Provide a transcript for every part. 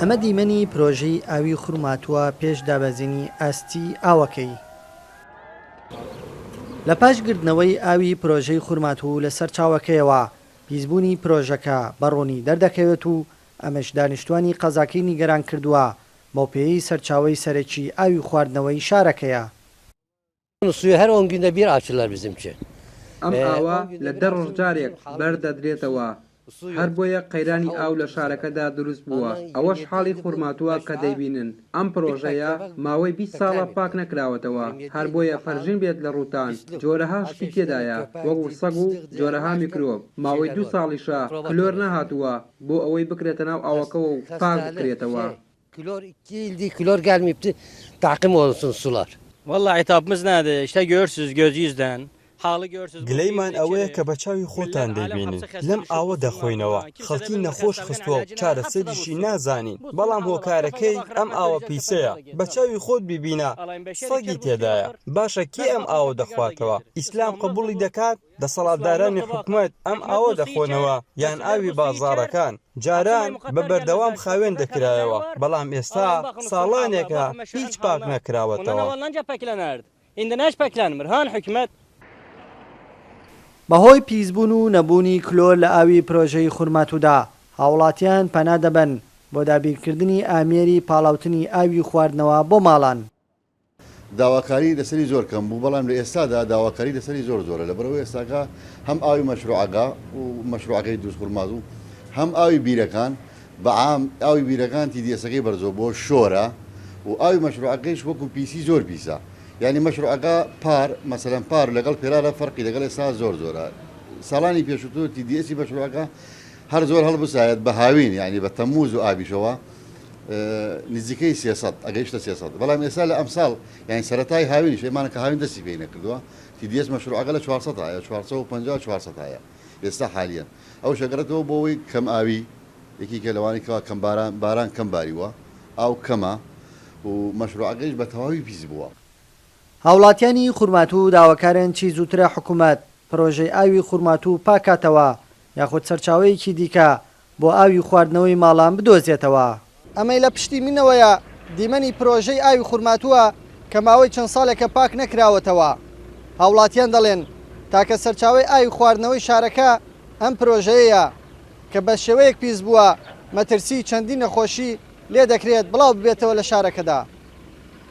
ئەمە دیمەنی پرۆژەی ئاوی خورماتووە پێش دابەزینی ئاستی ئاوەکەی. لە پاش گرتنەوەی ئاوی پرۆژەی خورماتوو لە سەرچاوەکەیەوە، پیسبوونی پرۆژەکە بە ڕوونی دەردەکەوێت و ئەمەش دانیشتووانی قەزاکەی نیگەران کردووە، بەوپێیەی سەرچاوەی سەرەکی ئاوی خواردنەوەی شارەکەیە. ئەم ئاوە لە دە ڕۆژ جارێک بەردەدرێتەوە، هەربۆیە قەیرانی ئاو لە شارەکەدا دروست بووە، ئەوەش حاڵی خورماتووە کە دەیبینن، ئەم پرۆژەیە ماوەی 20 ساڵە پاک نەکراوەتەوە، هەربۆیە پەرژین بێت لە ڕووتان، جۆرەها شتی تێدایە وەکو سەگ و جۆرەها میکرۆب، ماوەی دوو ساڵیشە کلۆر نەهاتووە بۆ ئەوەی بکرێتە ناو ئاوەکەوە و پاک بکرێتەوە. کلۆر گیلدی کلۆر گەلمیپتی تاقیم ئۆلسون سولار. واللە عیتابمز نادە ئیشتە گۆرسوز گۆزیزدەن حاڵی گۆرسوز بو گلەیمان ئەوەیە کە بە چاوی خۆتان دەیبینن لەم ئاوە دەخۆینەوە، خەڵکی نەخۆش خستووە و چارەسەریشی نازانین، بەڵام هۆکارەکەی ئەم ئاوە پیسەیە، بە چاوی خۆت بیبینە سەگی تێدایە، باشە کێ ئەم ئاوە دەخواتەوە؟ ئیسلام قبوڵی دەکات؟ دەسەڵاتدارانی حکومەت ئەم ئاوە دەخۆنەوە یان ئاوی بازاڕەکان؟ جاران بە بەردەوام خاوێن دەکرایەوە، بەڵام ئێستا ساڵانێکە هیچ پاک نەکراوەتەوە. بەهۆی پیسبوون و نەبوونی کلۆر لە ئاوی پرۆژەی خورماتوودا، هاوڵاتیان پەنا دەبەن بۆ دابینکردنی ئامێری پاڵاوتنی ئاوی خواردنەوە بۆ ماڵان. داواکاری لەسەری زۆر کەم بوو بەڵام لە ئێستادا داواکاری لەسەری زۆر زۆرە لەبەرئەوەی ئێستاکە هەم ئاوی مەشروعەکە و مەشروعەکەی دوزخورماتوو هەم ئاوی بیرەکان بە عام ئاوی بیرەکان TDS ەکەی بەرزەوە بۆ شۆرە و ئاوی مەشروعەکەیش وەکو پیسی زۆر پیسە یعنی مەشروعەکە پار مەسەلەن پار لەگەڵ پێرارە فەرقی لەگەڵ ئێستا زۆر زۆرە ساڵانی پێشووتر TDS ی مەشروعەکە هەر زۆر هەڵبسایەت بە هاوین یعنی بە تەمموز و ئابیشەوە نزیکەی 300 ئەگەیشتە 300 بەڵام ئێستا لە ئەمساڵ یعنی سەرەتای هاوینیش ئێمانە کە هاوین دەستی پێی نەکردووە TDS مەشروعەکە لە 400 هەیە 450 400 هەیە ئێستا حالیەن ئەوش ئەگەڕێتەوە بۆ ئەوەی کەم ئاوی یەکێکە لەوانەی کەوا کەم باران باران کەم باریوە ئاو کەمە و مەشروعەکەیش بە تەواوی پیس بووە. هاوڵاتیانی خورماتوو داواکارن چی زووترە حکومەت پرۆژەی ئاوی خورماتوو پاککاتەوە یاخود سەرچاوەیەکی دیکە بۆ ئاوی خواردنەوەی ماڵان بدۆزێتەوە. ئەمەی لە پشتی منەوەیە دیمەنی پرۆژەی ئاوی خورماتووە کە ماوەی چەند ساڵێکە پاک نەکراوەتەوە. هاوڵاتیان دەڵێن، تاکە سەرچاوەی ئاوی خواردنەوەی شارەکە ئەم پرۆژەیەیە کە بە شێوەیەک پیس بووە مەترسیی چەندین نەخۆشی لێ دەکرێت بڵاو ببێتەوە لە شارەکەدا.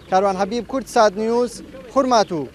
کاروان حەبیب، کوردسات نیوز، خورماتوو.